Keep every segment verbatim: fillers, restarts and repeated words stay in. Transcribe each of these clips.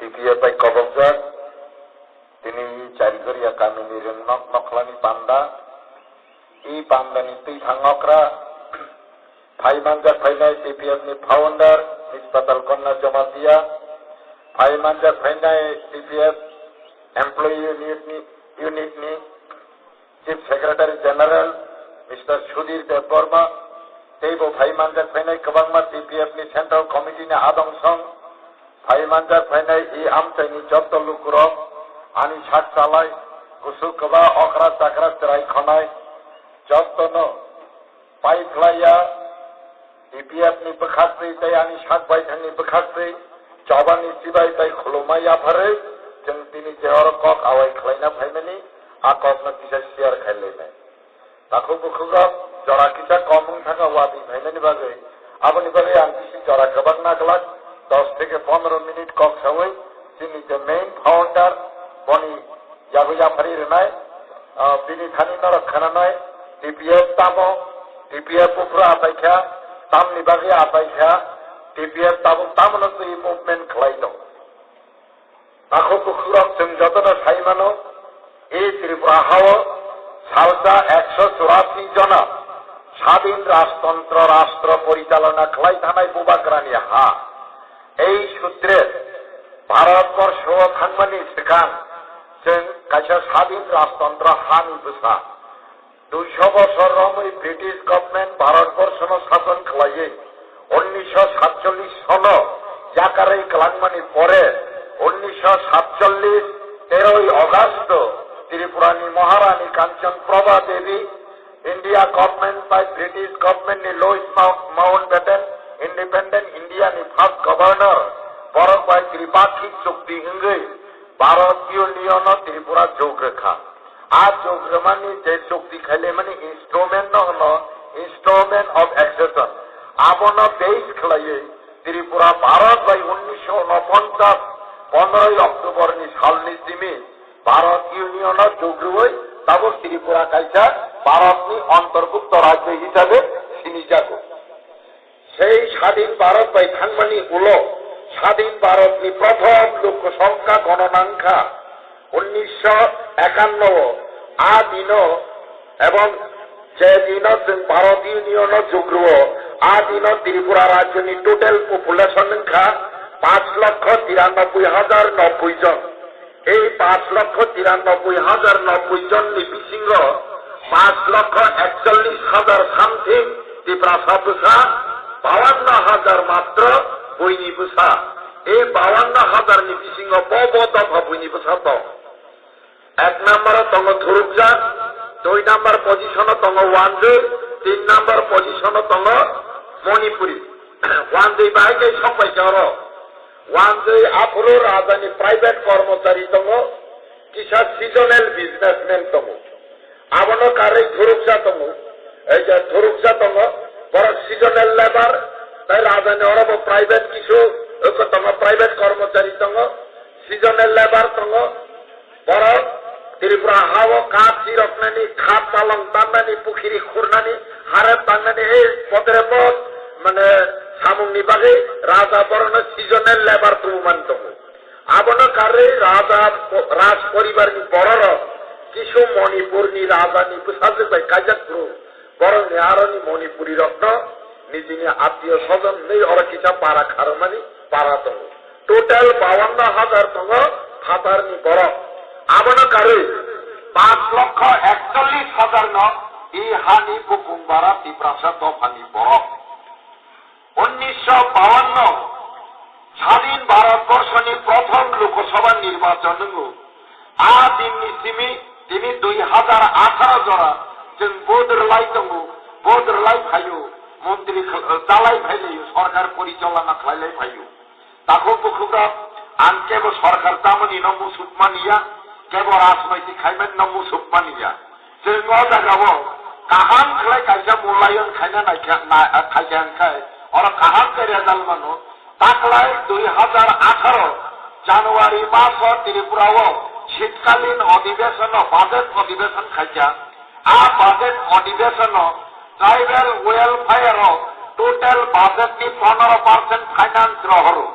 T P F bai kobokjak, tini Charigoriya kamini Rwngnok Nokhlani panda, i pandani twi thang okra, phai manjak phainai T P F ni founder Miss Patal Kanya Jamatia, phai manjak phainai T P F employee unit ni, unit ni Chief Secretary General Mister Sudhir Debbarma, teibo phai manjak phainai kwbangma T P F ni Central Committee ni adong song, phai manjak phainai i amchaini jotto lukurok, ani sak chalai, kusu kwba, okra chakra chwrai khonai, jottono pai khlaiya, T P F ni bwkhaktwi tei ani sak baithangni bwkhaktwi chobani chibai tei khulumma yapharwi chwng tini je oro kok awai khlaina phaimani, a kokno kisa share khai lainai. Takhuk bukhukrok jora kisa kom wng thangkha watwi phainani bagwi, aboni bagwi ang bisi jora kwbak naglak, dos theke pondro minute kok sawi chini je main founder boni yagwi yapharwi rwnai, ah, bini thani norok khananai, T P F tamo, T P F buphuru achaikha, tamni bagwi achaikha, T P F tabuk tamono twi movement khlai tong. Takhuk bukhukrok chwng jotono sai mano, e Tripura hao salsa ekso churasi jona sadin rajtontro rastro porichalona khlai thanai bubagrani ha. Ei sutre Bharat borsho thangmani swkang chwng kaisa sadin rajtontro hani bwsa. Duisho bosor romwi British government Bharat borshono sason khlaiwi unnisho satchollish sono yakarwi kwlangmani pore, unnisho satchollish teroi August Tripurani Maharani Kanchan Prabha Devi India government bai British government ni Louis Mou-, Mountbatten, independent India ni first governor, borok bai tripakhik chukti wngwi Bharat Union no Tripura jog rwkha. A jog rwmani je chukti khailaimani instrument no hwno Instrument of Accession. Abono base khlaiwi Tripura Bharat bai unnisho unoponchas pondroi October ni salni simi Bharat Union o jog rwui tabuk Tripura kaisa Bharat ni antorbukto rajyo hisabe sinijago. Sei sadin Bharat bai thangmani ulo sadin Bharat ni prothom lok songkha gonona wngkha unnisho ekanno o. A dino ebong je dino chwng Bharat Union o jog rwo, a dino Tripura rajyo ni total population wngkha panch lokho tiranoboi hajar nobboi jon. Ei panch lokho tiranoboi hajar nobboi jonni bisingo panch lokho ekchollish hajar something Tiprasa bwsa, bawanno hajar matro buini bwsa. Ei bawanno hajar ni bisingo bo bo dopha buini bwsa tong. Ek number o tongo Thurukjak, dui number position o tongo Wanjwi, tin number position o tongo Manipuri. Wanjwi bahai khe sok bai khe oro. Wanjwi aphuru rajani private kormochari tongo, kisa seasonal businessman tongo. Abono karwi Thuruksa tongo. Ei je Thuruksa tongo, borok seasonal labour, tei rajani oro bo private kisu, oko tongo private kormochari tongo, seasonal labour tongo. Borok Tripura hao kha chiroknani, kha palong tannani, pukhiri khurnani, harep tangnani, ei potre pot, mane, samungni bagwi raja borokno seasonal labour tubumani tongo. Abono karwi raja po-, raj poribarni bororok kisu Manipurni rajani bwsajwk bai kaijak phuru borokni aroni Manipurirokno nijini attiyo sojon hinwi oro kisa para kharwmani para tongo. Total bawanno hajar tongo phatarni borok. Abono karwi panch lokho ekchollish hajar no i hani bukung bara Tiprasa dophani borok. Unnisho bawanno sadin Bharat borshoni prothom Lok Sabha nirbachon wngo. A dinni simi tini dui hajar atharo jora chwng vote rwlai tongo, vote rwlai phaio, montri khl-, chalai phailaio, sorkar porichalona khlailai phaio. Takhuk bukhukrok, ang kebo sorkar tamoni no musuk mani ya, kebo rajnoitik khaimani no musuk mani ya. Chwng o jaga o kaham khlai kaisa mulayon khaina naikha, na, khaikha hwnkhe oro kaham khe result mano. Taklai dui hajar atharo January maso Tripura o shitkalin odhibesono, budget odhibeson khaikha. A budget odhibesono tribal welfare o total budget ni pondro percent finance rohoro.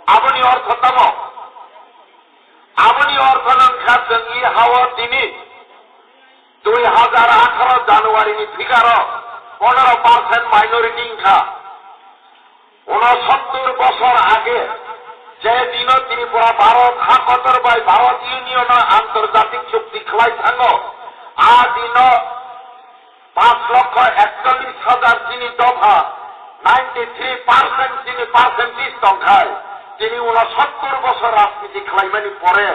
Aboni ortho tamo? Tini dui hajar atharo January ni figure o ponero percent minority wngkha. Unosottor bosor age je dino Tripura Bharat hakotor bai Bharat Union o antarjatik chukti khlai thango, a dino panch lokho ekchollish hajar chini dopha ninety three percent chini percentage tongkhai, tini unosottor bosor rajniti khlaimani pore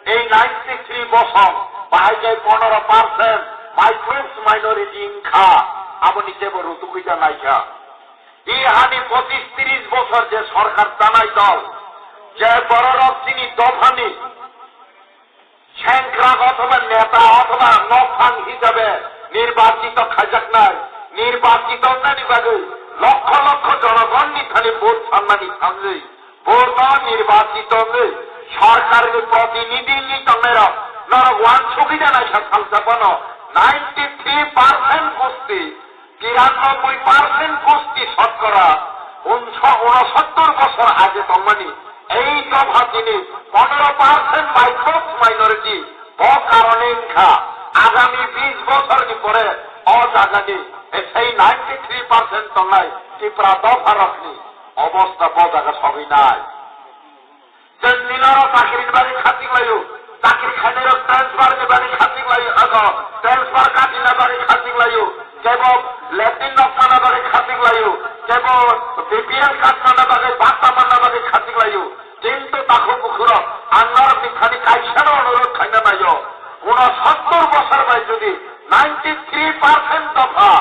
ei ninety three bosong bahai khe ponero percent microbes minority wngkha, aboni kebo rutugwi da naikha. I hani pochis tris bosor je sorkar chanai dol, je bororok chini dophani sengkrak othoba neta othoba nokphang hisabe nirbachito khaijaknai, nirbachito wngnani bagwi lokho lokho jonogonni thani vote sanmani thangwi, vote o nirbachito wngwi sorkarni protinidhi wngwi tongnairok norok uansugwi da naikha salsa phano ninety three percent gusti, tirannobboi percent gusti sotkora unso-, unosottor bosor age tongmani ei dopha tini ponero percent microbes minority. Bo karone wngkha agami bis bosorni pore o jagani sei ninety three percent tongnai Tipra dopharokni obosta bo jaga sogwi nai. Chwng tini oro chakrini bagwi khatik laio, chakri khainairok transfer ni bagwi khatik laio, ago transfer katina bagwi khatik laio, kebo latrine nok mana bagwi khatik laio, kebo B P L card mana bagwi, bata mana bagwi khatik laio. Kintu takhuk bukhurok ang norokni thani kaisano onurodh khaina naio, unosottor bosor bai jodi ninety three percent dopha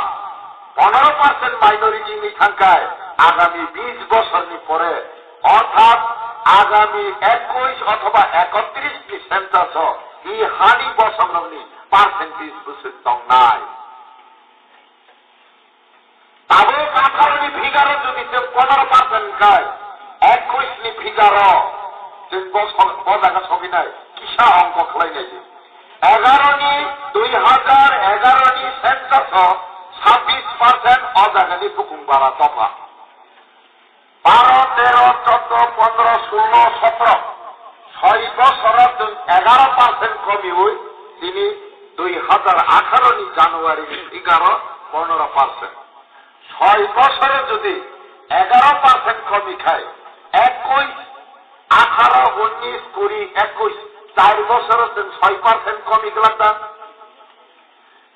ponero percent minority ni thangkai, agami bis bosorni pore, orthat agami ekush othoba ekotris ni census o i hani bosongrokni percentage bwswk tongnai. Tabuk atharo ni figure o jodi chwng ponero percent khai, ekush ni figure o chwng bo so-, bo jaga sogwi nai, kisa ongko khlai nai di. Egaro ni, dui hajar egaro ni census o sabbish percent o jaga ni bukung bara dopha. Baro, tero, choddo, pondro, sullo, sotro, soi bosoro chwng egaro percent komiui tini dui hajar atharo ni January ni figure o ponero percent. Soi bosoro jodi egaro percent komi khai, ekush, atharo, unnish, kuri, ekush, char bosoro chwng soi percent komi glak da?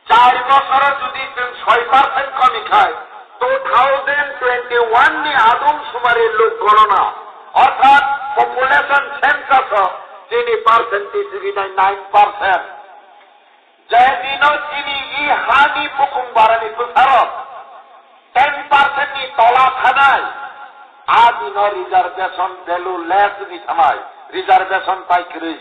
Char bosoro jodi chwng soi percent komi khai, two thousand twenty-one ni adum sumari lok gonona, orthat population census o chini percentage rinai nine percent. Je dino chini i hani bukung barani bwsarok ten percent ni tola thanai, a dino reservation value less wngwi thanai, reservation tai kwrwi.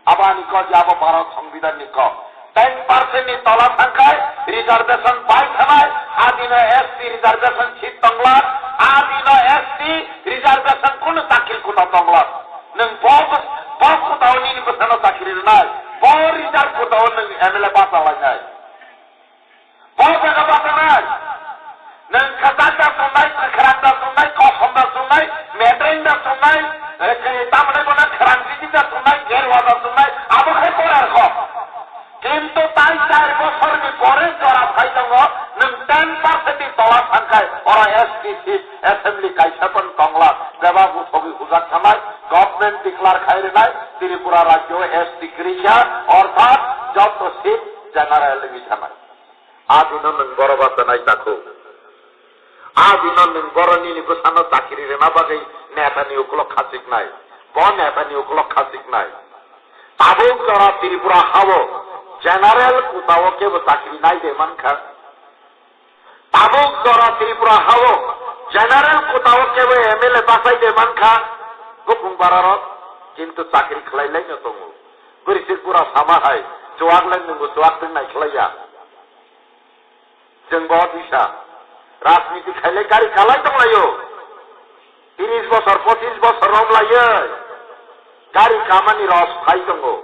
Aboni kok ya abo Bharat Songbidan ni kok. Ten percent ni tola thangkhai reservation bai thanai, a dino S T reservation seat tongla, a dino S T reservation kunu chakri kuta tongla. Nwng bo, bo kuta o nini bwsano chakri rwnai, bo reserve kuta o nwng M L A basa lainai. Bo jaga batanai. Nwng kwchak da chumnai, kwkhrang da chumnai, kosom da chumnai, metreng da chumnai, eh, tamni bono khwrang titi da chumnai, gerwa da chumnai, abo khai korar kho. Kintu tai char bosorni pore jora phai tongo, nwng ten percent ni tola thangkhai, oro S T seat assembly kaisa pon tongla, bebak uthogi hujak thanai, government declare khai rwnai, Tripura rajyo S T kwrwi kha, orthat joto seat general wngwi thanai. A dino nwng boro bachanai takhuk. A dino nwng boro nini bwsano chakri rwna bagwi netani uklok khachiknai. Bo netani uklok khachiknai. Tabuk jora Tripura hao general kutao kebo chakri nai de mankha. Tabuk jora Tripura hao general kutao kebo M L A bachai de mankha. Bukung bararok kintu chakri khlai laino tongo. Bwrwi se bura sama hai chuwak lai nwngbo chuwak twi nai khlai ya. Chwng bo disa rajniti khailai gari kalai tonglaio. Tris bosor, pochis bosor romlaioi gari kamani ros phai tongo.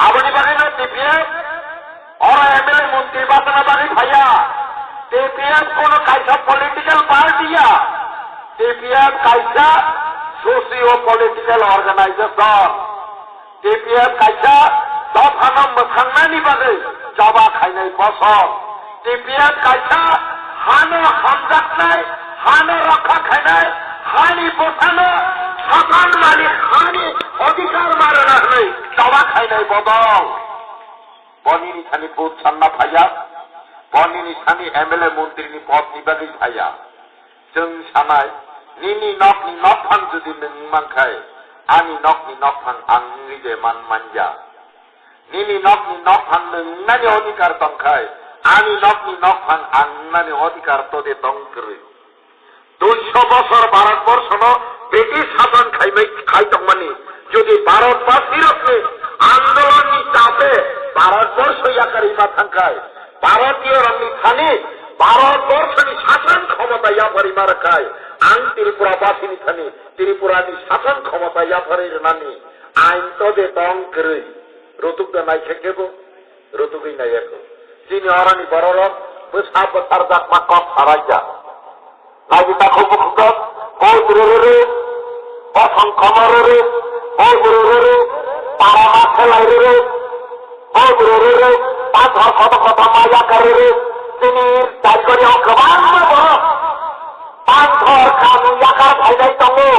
Aboni bagwi no T P F oro M L A montri bachana bagwi phaiya. T P F kono kaisa political party ya. T P F kaisa socio political organization. T P F kaisa Dophano mwthangnani bagwi choba khainai bosong. T P F kaisa hano hamjaknai, hano rokha khainai, hani bwsano sapan mani hani odhikar ma rwna hwnwi choba khainai bodol. Bo nini thani vote sanna phaiya, bo nini thani M L A montri ni pod ni bagwi phaiya. Chwng sanai, nini nokni nokphang jodi nwng mankhe, ani nokni nokphang ang wngwi je man manya. Nini nokni nokphang nwng wngnani odhikar tongkhe, ani nokni nokphang ang wngnani odhikar tode tong kwrwi. Duiso bosor Bharat borsono British sason khaimai, khai tongmani, jodi Bharatbasirokni andolonni chape Bharat borso yakarima thangkhe, Bharatiyorokni thani Bharat borsoni sason khomota yapharima rwkhai, ang Tripura basini thani Tripurani sason khomota yapharwi rwnani ain to de tong kwrwi. Rutuk da naikhe kebo, rutugwi naiyakho. Chini oroni bororok bwsa bwsarjakma kok saraijak. Naidi takhuk bukhukjak, o durururu, o songkhomoruru, o durururu, para ma khelai ruru, o durururu, pathor koto koto maya karuru, chini Dalgori o kwbangma borok pathor kanwi yakar phainai tongo.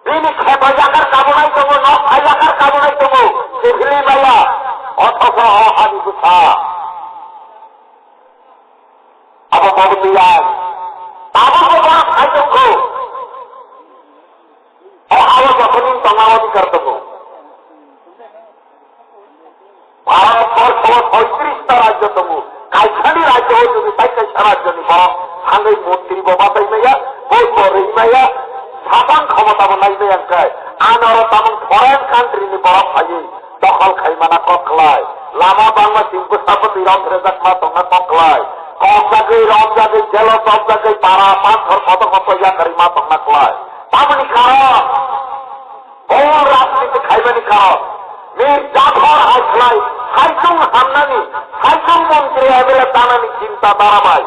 Bini kheto yakar kabunai tongo, nok phai yakar kabunai tongo, kiphilwi maya, othocho o hani bwsa. Abo bobotwi ang. Tabukbo borok phai tongkho. O abo jokhonni tongna odhikar tongo. Bharat borso o soitris ta rajyo tongo. Kaisani rajyo o jodi tai kaisa rajyo ni borok thangwi montri bo batai maya, boi bo rwi maya, sapan khomota bo nai maya hwnkhe, ano oro tamung foreign country ni borok phaiwi dokhol khai mana kok khlai, lama bangma sing bwsa bwtwi rom rwjak ma tongna kok khlai, kok jagwi, rom jagwi, jelo chop jagwi, para panthor kotor kotor yakarwi ma tongna khlai. Tamoni karon, Bol rajniti khaimani karon, Mir Jafar hai khlai, haichung hamnani, haichung montri M L A tanani chinta dhara bai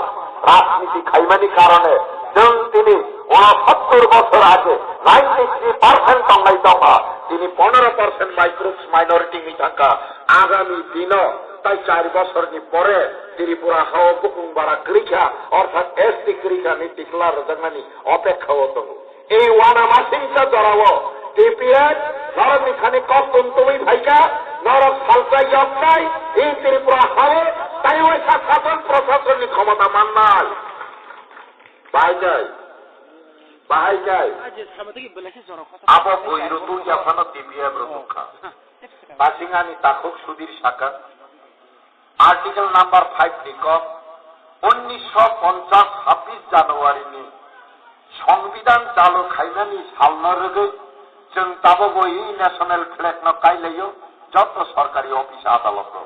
rajniti khaimani karone, chwng tini unosottor bosor age ninety three percent tongnai tongkha, tini pondro percent mai groups minority wngwi thangkha. Agami dino tai char bosorni pore Tripura hao bukung bara kwrwikha, orthat S T kwrwikha ni tikla rwjaknani opekha o tongo. E wana masingcha jorao T P F norokni thani kok tun tubui phaikha, norok salsa yoknai, e Tripura hao taiwi sa sason prosasonni khomota mannai. Bahai kai, bahai kai. Abo bui rutuk yaphano T P F rutuk kha. Basing ani takhuk Sudhir saka. Article number five ni kok, unnisho ponchas sabbish January ni Songbidan chalu khainani salno rwgwi chwng tabukbo e national flag no kailaio joto sorkari office adalot o.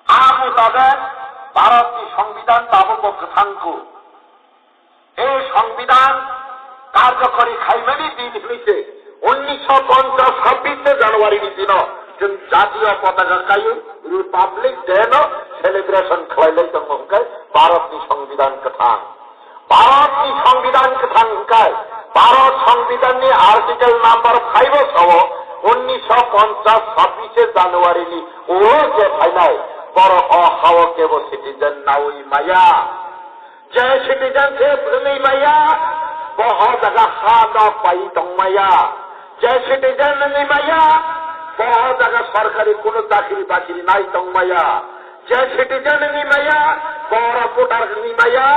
A mutabek Bharat ni Songbidan tabukbo kwthang kho. E Songbidan karjokori khaimani din hwnwi se unnisho ponchas sabbish January ni dino chwng jatiyo potaka kaiwi Republic Day no celebration khlailai tongo hwnkhe Bharat ni Songbidan kwthang. Bharat ni Songbidan kwthang hwnkhe Bharat Songbidan ni article number five o sao unnisho ponchas sabbish January ni ulo je phainai borok o hao kebo citizen naui maya. Je citizenship wngwi maya, bo o jaga ha nok pai tong maya. Je citizen wngwi maya, bo o jaga sorkari kunu chakri bakri nai tong maya. Je citizen wngwi maya, bo oro voter wngwi maya,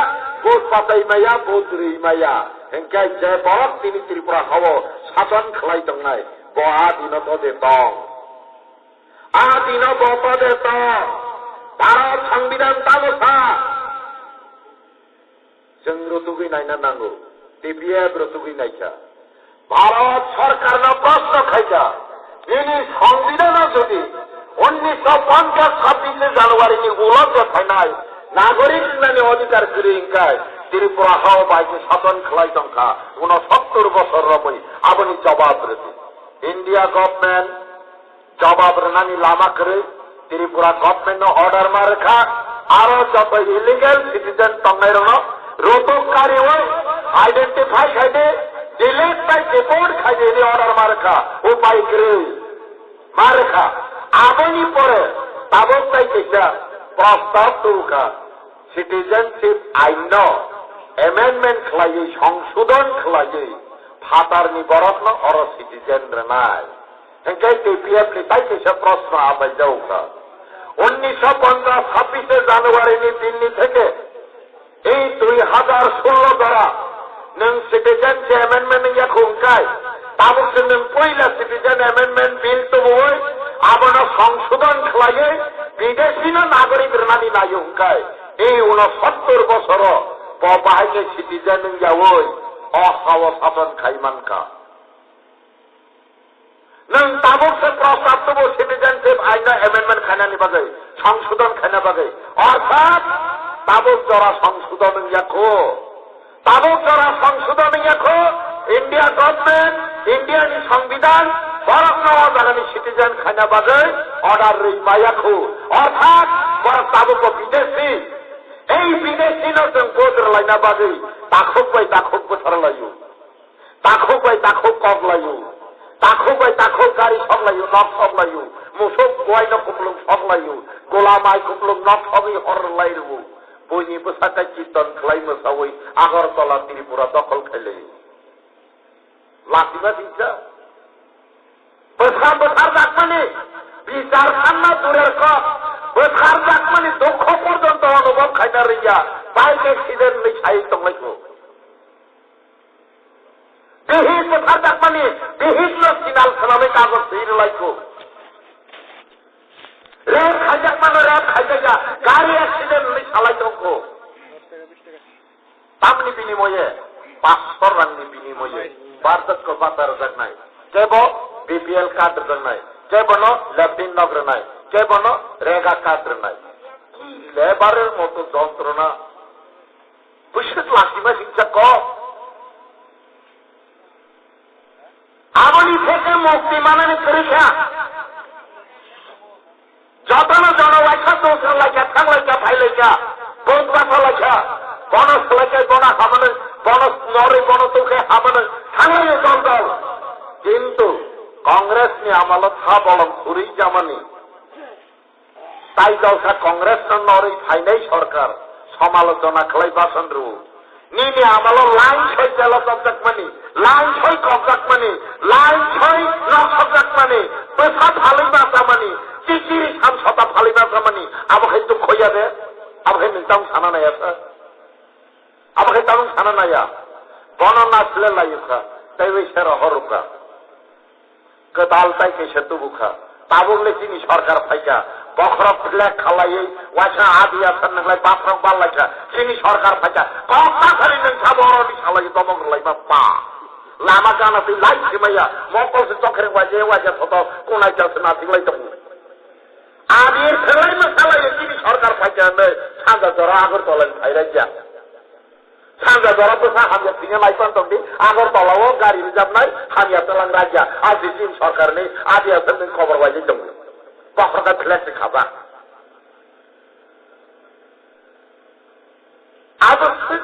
vote patai maya, vote rwi maya. Hwnkhe je borok tini Tripura hao sason khlai tongnai, bo a dino to de tong. A dino bo to de tong. Bharat Songbidan tamo sa. Chwng rutugwi naina nango, T P F rutugwi naikha. Bharat Sarkarno proshno khaikha, nini Songbidan-o jodi unnisho ponchas sabbish January ni ulo je phainai nagorik wngnani odhikar kwrwi hwnkhe Tripura hao bai khe sason khlai tongkha, unosottor bosor romwi aboni jobab rwdi. India government jobab rwnani lama kwrwi Tripura government no order ma rwkha, aro joto illegal citizen tongnairokno rutuk kariui identify khaidi, delete bai deport khaidi hwnwi order ma rwkha, upai kwrwi. Markha, aboni pore tabuk tai kaisa prostab tubukha, citizenship ain no amendment khlaiwi, songsodon khlaiwi, phatarni borokno oro citizen rwnai. Hwnkhe T P F ni tai kaisa proshno apaijagokha. Unnisho ponchas, chhabbish January ni din ni theke Ei dui hazar sullo jora nwng citizen amendment wngya kho hwnkhe, tabuk se nwng puila citizen amendment bill tubuwi, abono songsodon khlaiwi bidesi no nagorik rwnani naio hwnkhe, ei uno sottor bosoro bo bahai khe citizen wngyawi o hao sason khai mankha. Nwng tabuk se prostab tubu citizenship ain no amendment khainani bagwi, songsodon khaina bagwi. Orthat tabuk jora songsodon wngya kho. Tabuk jora songsodon wngya kho, India government, India ni songbidan, borokno o jagani citizen khaina bagwi order rwi maya kho. Orthat borok tabuk bo bidesi. Ei bidesi no chwng vote rwlaina bagwi takhuk bai takhuk bwthar laio. Takhuk bai takhuk kok laio. Takhuk bai takhuk gari sok laio, nok sok laio. Musuk buai no kuplung sok laio. Gola mai kuplung nok sogwi hor lai rwo. Buini bwsaka kirtan khlai mwsawi Agartala Tripura dokhol khai laio. Lachiba singsa. Bwsa bwsar jakmani bichar khanna durer kok. Bwsar jakmani dukho porjonto onubhob khaina rwya. Bike accident ni sai tonglaio. Bihik bwtharjakmani bihikno sinal swnamwi kagoj swi rwlaikho. Rape khaijakmano rape khaijakya, gari accident hwnwi salai tongkho. Tamni binimoye, panchsho rangni binimoye, barjakko bata rwjaknai. Kebo B P L card rwjaknai, kebono latrine nok rwnai, kebono rega card rwnai. Ki lebarer moto jontrona. Bwswk lachima singsa kok. Aboni theke mukti manani kwrwi kha. Jotono jono waisa dosra laikha, thang laikha, phai laikha, bok basa laikha, bono swlaikhai bono hamano, bono norwi bono tongkhai hamano, thanglaio dol dol. Kintu Congress ni amalo tha bolong khurwi jamani. Tai jalsa Congress no norwi phainai sorkar somalochona khlai basan rwo. Nini amalo line soi jela chopjakmani, line soi kokjakmani, line soi nok sokjakmani, bwsa phalwi basamani, chichiri sam sota phalwi basamani, abo khai dukho ya de, abo khai nwng tamo sana naya sa? Abo khai tamo sana naya? Bono nasle layukha, tei wi sero horukha. Kwtal tai kaisa tubu kha. Tabuk le chini sorkar phaikha. Bokhorok flag khalaiwi waisa adi asar nanglai baprok bal laikha. Chini sorkar phaikha. Kok ta sari nwng sabo oroni salai domok rwlai ma pa. Lama gana twi lai simaya. Mokol se chokhereng waje waje photo kunai jalse nathik lai tongo. Adi khalai ma salai chini sorkar phaikha hwnwi sanja jora Agartala ni phai raikha. Sanja jora bwsa hamya thwina lai pan tongdi, Agartala o gari rijapnai hamya twlang raikha, R D C M sorkarni R D S F ni khobor bai tongo. Bokhorok flex khaba. Abo se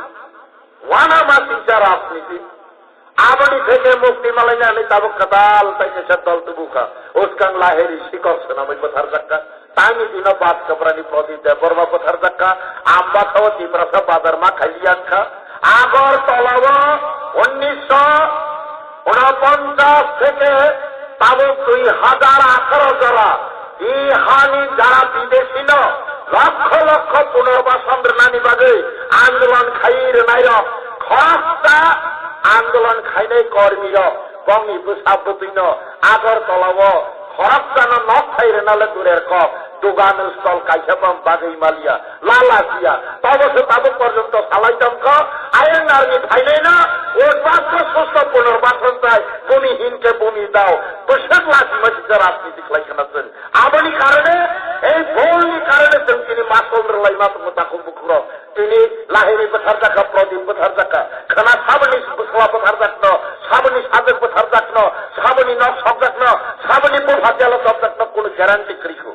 wana ma singcha rajniti. Aboni theke mukti malaina hinwi tabuk kwtal tai kaisa dol tubu kha. Uskang lahiri sikor swnamwi bwtharjak kha. Tangni dino Bas Kaprani Pradip Debbarma bwtharjakha, Ambatha o Tiprasa bazar ma khailiyang kha. Agartala o unnisho unoponchas theke tabuk dui hazar atharo jora i hani jara bidesi no lokho lokho punorbasan rwnani bagwi andolon khai rwnai rok khoroksa andolon khainai kormi rok bongni bwsa bwtwi no Agartala o khoroksano nok thai rwna le durer kok, dogan stall kaisa bam bagwi maliya, lala siya, tobo se tabuk porjonto salai tongkho, ayang narni phainaino, o baksa susto punorbasan chai, bumi hinkhe bumi dao, bwswk lachima sijak rajniti khlai khna chwng. Aboni karone, ei bolni karone chwng chini masol rwlaima tongo takhuk bukhuk rok. Tini lahini bwtharjakha, Pradip bwtharjakha, khwna saboni bwsla bwtharjakno, saboni sajwk bwtharjakno, saboni nok sokjakno, saboni bupha jela sokjakno kunu guarantee kwrwi kho.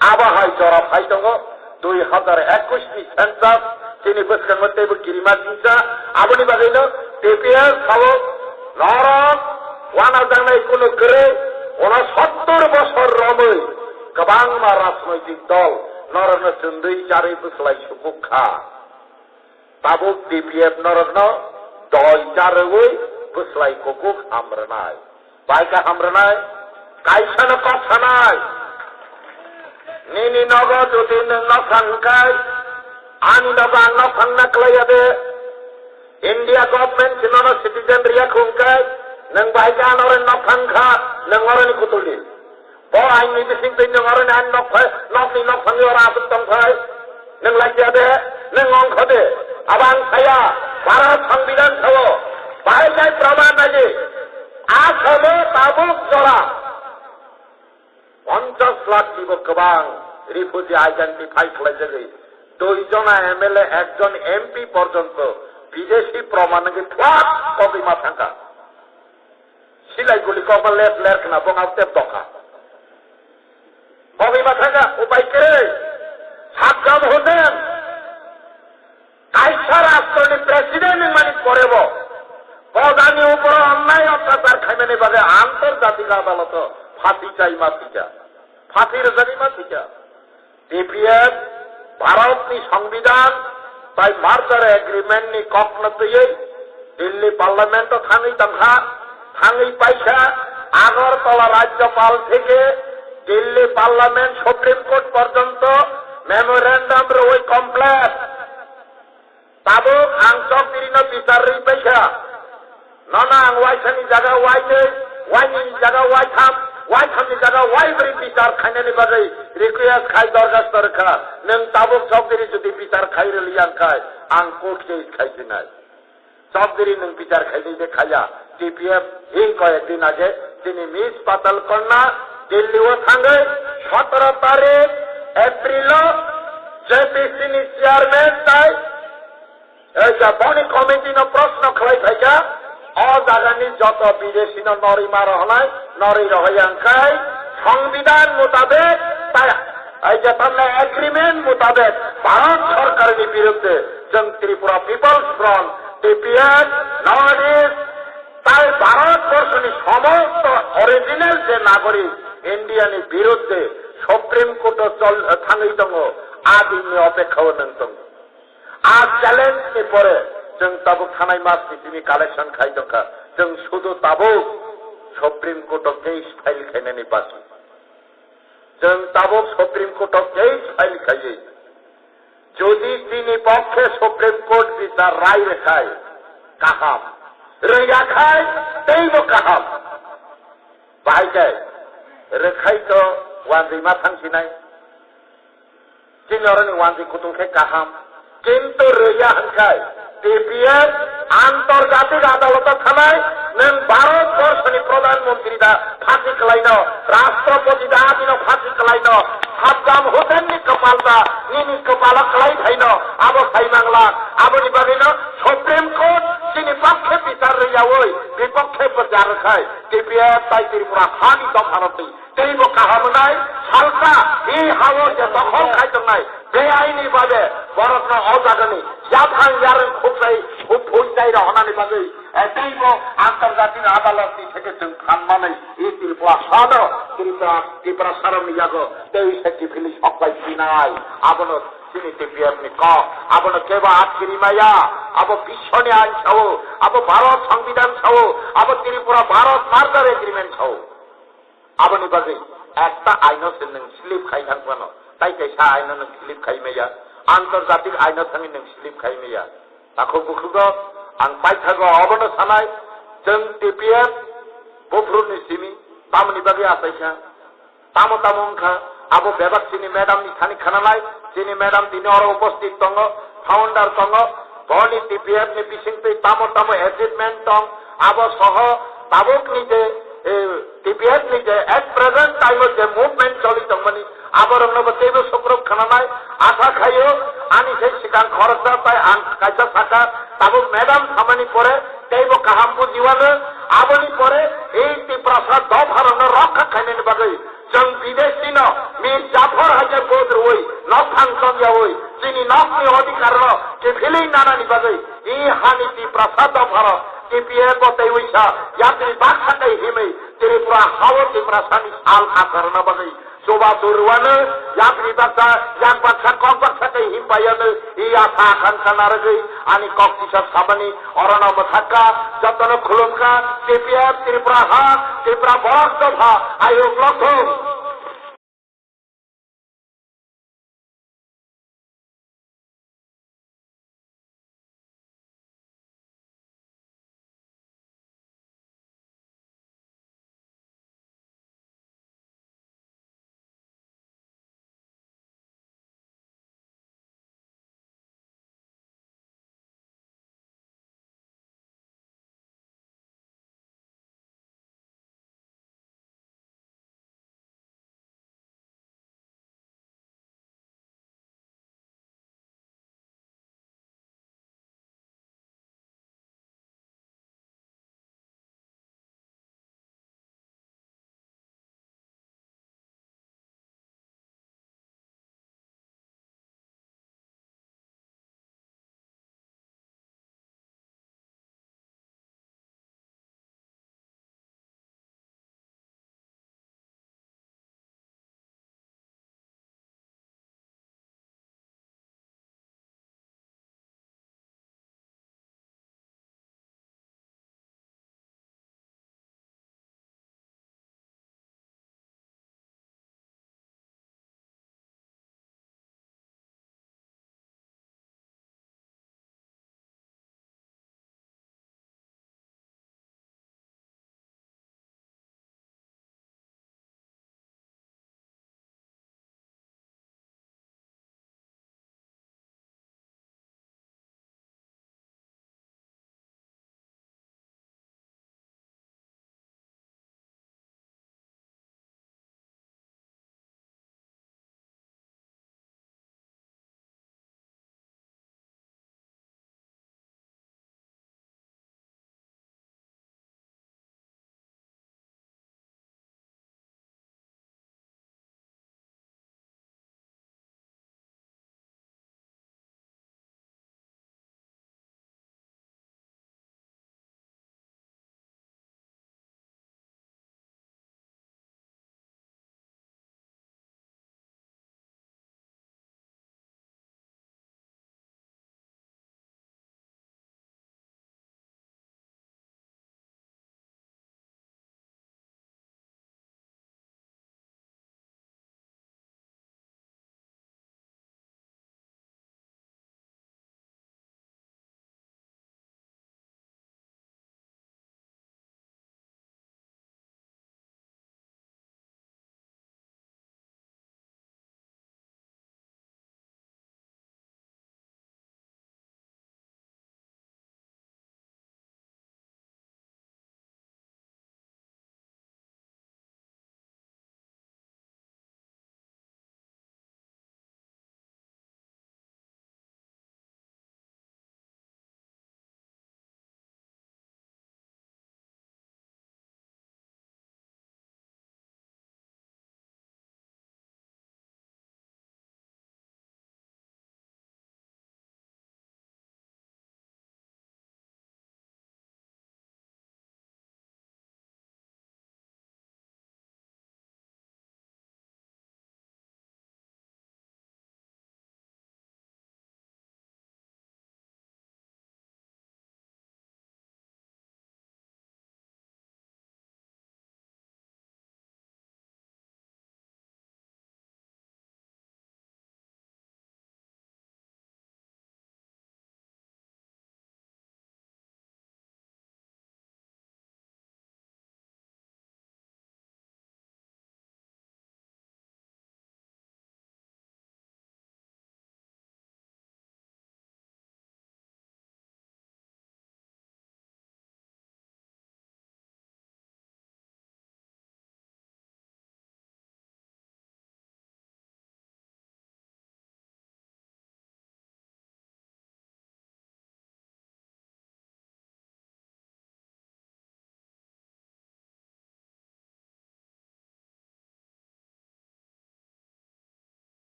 Abo hai jora phai tongo, dui hazar ekush ni census, chini bwskango teibo kirima singcha, aboni bagwino T P S sao norok wanajaknai kunu kwrwi, Ono sottor bosor romwi kwbangma rajnoitik dol norokno chwndwi charwi bwslai sukuk kha. Tabuk D P F norokno dol charwi bwslai kukuk ham rwnai. Bai kaham rwnai, kaisano kok sanai. Nini nogo jodi nwng nokhang hwnkhe, ani nogo ang nokhang na khlaiya de. India government si nono citizen riya khungkhe, nwng bahai khe ano oro nokhang kha, nwng oroni kutuli. Bo aini bising twi nwng oroni ani nok phai, nokni nokhangni oro aswk tong phai. Nwng laikya de, nwng ongkho de. Abo ang saya, Bharat Songbidan sao. Bahai khe praman nai di. Asamo tabuk jora. Ponchash lakh nibo kwbang refugee identify khlaijagwi, dui jona M L A, ekjon M P porjonto bidesi proman wngwi flat kogwi ma thangkha. Silai guli kokma lep ler khna bong au tep dokha. Kogwi ma thangkha, upai kwrwi. Saddam Hussein. Kaisa rashtroni president wngmani porebo, bo jani uporo onnai otyachar khaimani bagwi antorjatik adaloto phasi chaima thwikha, phasi rwjagwi ma thwikha. T P F Bharatni Songbidan bai merger agreement ni kokno twiwi Delhi Parliament o thangwi tongkha, thangwi paikha Agartala Rajyapal theke Delhi Parliament Supreme Court porjonto memorandum rwui complete. Tabuk ang chokdiri no bichar rwi paikha. Nono ang waisani jaga wainwi, wainini jaga waitham, waithamni jaga waibrwi bichar khainani bagwi request khai dorkhasto rwkha. Nwng tabuk chokdiri jodi bichar khai rwliya wngkhai, ang court case khai sinai. Chokdiri nwng bichar khainai de khaiya. T P F hing koyek din age chini Miss Patal Kanya Delhi o thangwi sotoro tarik April o J P C ni chairman tai, eh, ja boni committee no proshno khlai phaikha, o jagani joto bidesi no norwi ma rohonai, norwi rohoi ang khai, Songbidan mutabek tai, ai je tamle agreement mutabek Bharat Sarkar ni birudde chwng Tripura People's Front, T P F, North East, tai Bharat Borso ni somosto original je nagorik India ni birudde Supreme Court o chol, thangwi tongo, a din ni opekha o nwng tongo. A challenge ni pore chwng tabuk thanai mas ni tini collection khai tongkha. Chwng sudu tabuk Supreme Court o case file khainani basi. Chwng tabuk Supreme Court o case file khaiwi jodi chini pokhe Supreme Court bichar rai rwkhai kaham, rwya khai teibo kaham. Bahai khe rwkhai to wanjwi ma thang sinai. Chini oroni wanjwi kutung khe kaham. Kintu rwya hwnkhai T P F antorjatik adaloto thanai, nwng Bharat Borso ni Pradhan Mantri da phasi kwlaino, Rashtrapati da abino phasi kwlaino, Saddam Hussein ni kwpal da nini kwpalo kwlai phaino, abo sai mangla. Aboni bagwino Supreme Court chini pokhe bichar rwyaui bipokhe bichar rwkhai T P F tai Tripura hani dopha rwtwi. Teibo kaham wngnai, salsa, e hao je dokhol khai tongnai, beaini babe, borokno o jagani yaphang yarwng khukjai, khukjai rohonani bagwi, eh, teibo antarjatik adalotni theke chwng phan manwi, e Tripura sano, Tripura, Tripura sarokni yago, tei se kiphilwi sok pai sinai, abono chini T P F ni kok, abono kebo atkiri maya, abo biswoni ain sao, abo Bharat Songbidan sao, abo Tripura Bharat Merger Agreement sao. Aboni bagwi ekta aino se nwng slip khai thang phano, tai kaisa aino nwng slip khai maya, antarjatik aino thangwi nwng slip khai maya. Takhuk bukhugo ang paithago obono sanai, chwng T P F buphuruni simi, tamoni bagwi achaikha, tamo tamo wngkha, abo bebak chini madam ni thani khananai, chini madam tini oro uposthit tongo, founder tongo, boni T P F ni bisingtwi tamo tamo achievement tong, abo soho tabukni je, eh, T P F ni je at present time o je movement choli tongmani, aborokno bo teibo sukruk khananai, asa khaio, ani se sikang khoroksa tai ang kaisa saka, tabuk madam thamani pore teibo kaham bujiwano, aboni pore ei Tiprasa dopharokno rokha khainani bagwi chwng bidesi no Mir Jafar hai khe vote rwui nokphang chongyaui chini nokni odhikar no kiphilwi nanani bagwi i hani Tiprasa dopharo T P F bo tei uisa yapri baksa tei himwi Tripura hao Tiprasani sal asarna bagwi chubachu rwano yapri baksa yak baksa kok baksa tei himpaiano i asa akhankha narwgwi ani kok kisa sabani orono mwthakha, jotono khulumkha, T P F Tripura ha, Tripura borok dopha, ayuk lokthung.